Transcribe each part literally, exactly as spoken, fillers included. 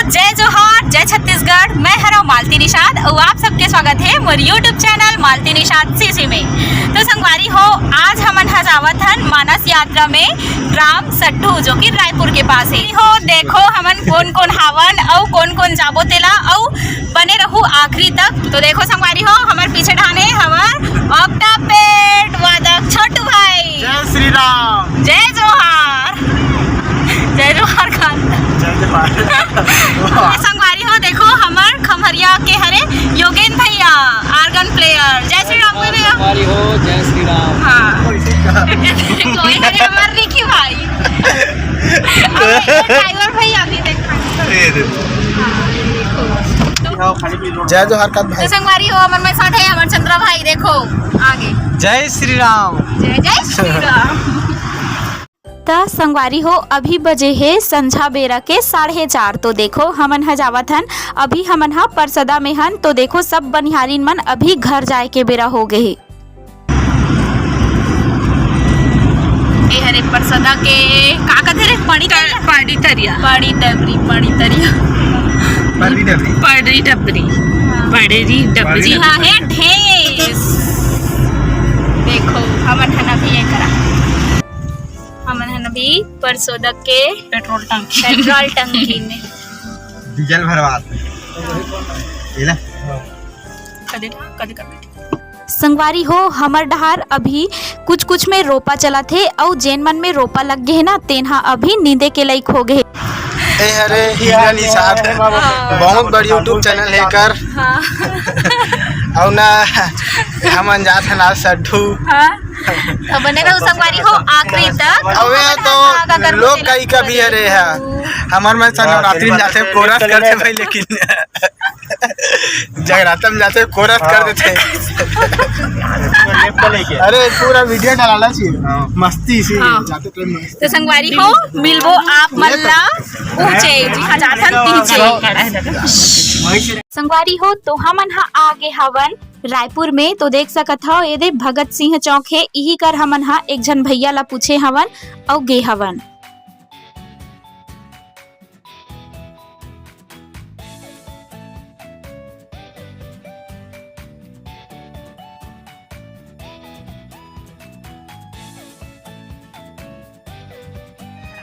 जय जोहार, जय छत्तीसगढ़, मैं हरव मालती निषाद अउ आप सबके स्वागत हे मोर YouTube channel Malti Nishad CC में। तो संगवारी हो, आज हमन ह जावत हन मानस यात्रा में ग्राम सट्ठू, जो कि रायपुर के पास हे। हो देखो हमन कोन कोन हावन अउ कोन कोन जाबो तेला, अउ बने रहू आखिरी तक। तो देखो संगवारी हो, हमर पीछे ढाने हमर octopad वादक छोटू भाई। जय श्री राम। जय जोहार। जय जोहार खान। जय जोहार। संगवारी हो, देखो हमर खम्हरिया के हरे योगेन भैया, organ player। जय श्री राम भैया। संगवारी हो, जय श्री राम। हाँ। कोई हरे हमर रिकी भाई। अरे, ये ड्राइवर भैया भी देखा। अरे, अरे। हाँ, देखो। जय जोहार का भाई। तो संगवारी हो, हमर में साथ हे हमर चंद्रा भाई, देखो आगे। जय श्री राम। जय जय श्री राम। त संगवारी हो, अभी बजे हे संझा बेरा के साढ़े चार। तो देखो, हमन ह जावत हन, अभी हमन ह परसदा में हन। तो देखो, सब बनिहारिन मन अभी घर जाए के बेरा हो गे हे। ए हरे परसदा के का कथे रे? पानी तरिया? पानी तरिया। पानी डबरी, पानी तरिया। पड़री डबरी। पड़री डबरी। हाँ। पड़री डबरी। जी हाँ, हे ढेस। देखो, हमन हन अभी एकरा। हमन हन अभी परसोदा के पेट्रोल टंकी। पेट्रोल टंकी में। डीजल भरवात। ये ले। कदे, कदे, कदे। संगवारी हो, हमर डहार अभी कुछ कुछ में रोपा चलत हे, अउ जेन मन में रोपा लग गे हे ना, तेन ह अभी नींदे के लइक हो गे हे। ए हरे हीरा निषाद, हाँ। बहुत बड़ी YouTube चैनल हे कर। हाँ। अउ ना, हमन जात हन आज सड्ढू। हाँ। तो बने रहू संगवारी हो आखिरी तक। अबे तो लोग कई का भी हरे है। हमर मन से नवरात्रि में जाते कोरस करते भाई, लेकिन जगराता में जाते कोरस कर देते। लेफ्ट लेके। अरे पूरा वीडियो डालना चाहिए। हाँ। मस्ती से हाँ। जाते टाइम मस्ती। तो संगवारी हो, मिलबो आप मन ला ऊंचे, जी हाँ, जाथन पीछे। संगवारी हो, तो हमन ह आगे हवन रायपुर में। तो देख सकत हव, एदे भगत सिंह चौक हे, इही कर हमन ह एक झन भैया ला पूछे हवन अउ गे हवन।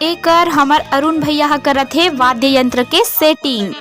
एकर हमर अरुण भैया ह करत हे वाद्य यंत्र के सेटिंग।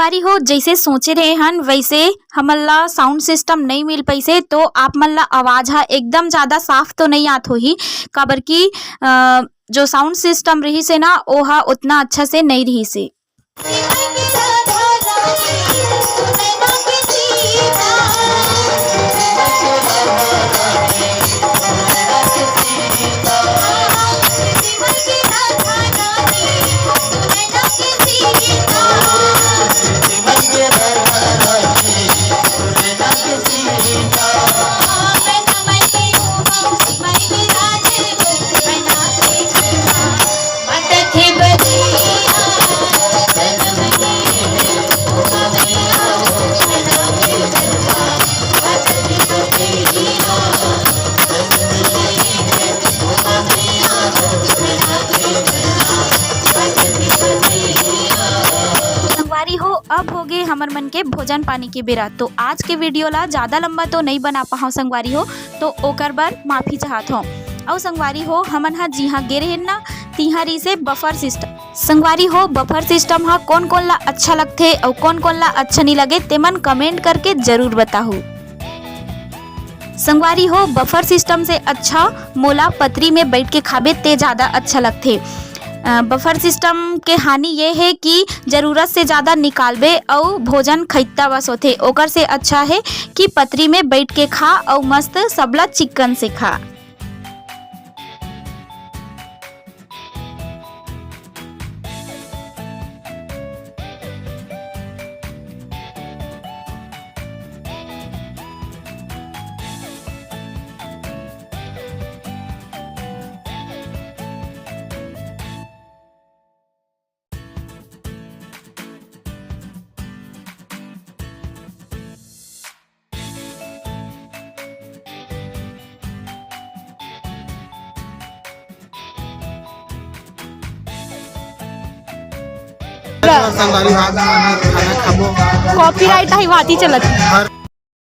अरे हो, जैसे सोचे रहे हन वैसे हमन ला साउंड सिस्टम नहीं मिल पैसे, तो आप मन ला आवाज हा एकदम ज्यादा साफ तो नहीं आत होही, काबर कि अ, जो साउंड सिस्टम रहिस हे ना, ओहा उतना अच्छा से नहीं रहिस हे। संगवारी हो, अब हो गे हमर मन के भोजन पानी के बेरा। तो आज के वीडियो ला ज्यादा लंबा तो नहीं बना पाहव संगवारी हो, तो ओकर बर माफी चाहत हव। अउ संगवारी हो, हमन ह जिहाँ गे रहेन ना, तिहाँ रहिसे बफर सिस्टम। संगवारी हो, बफर सिस्टम ह कोन कोन ला अच्छा लगथे अउ कोन कोन ला अच्छा नहीं लगे, तेमन कमेंट करके जरूर बताहू। संगवारी हो, बफर सिस्टम से अच्छा मोला पतरी में बैठ के खाबे ते ज्यादा अच्छा लगथे। अ, बफर सिस्टम के हानि ये हे कि जरूरत से ज्यादा निकालबे अउ भोजन खैता बस होथे, ओकर से अच्छा हे कि पतरी में बैठ के खा अउ मस्त सबला चिक्कन से खा। संगवारी, आज हमन खाना खाबो। कॉपीराइट आही, बात ही चलत। हर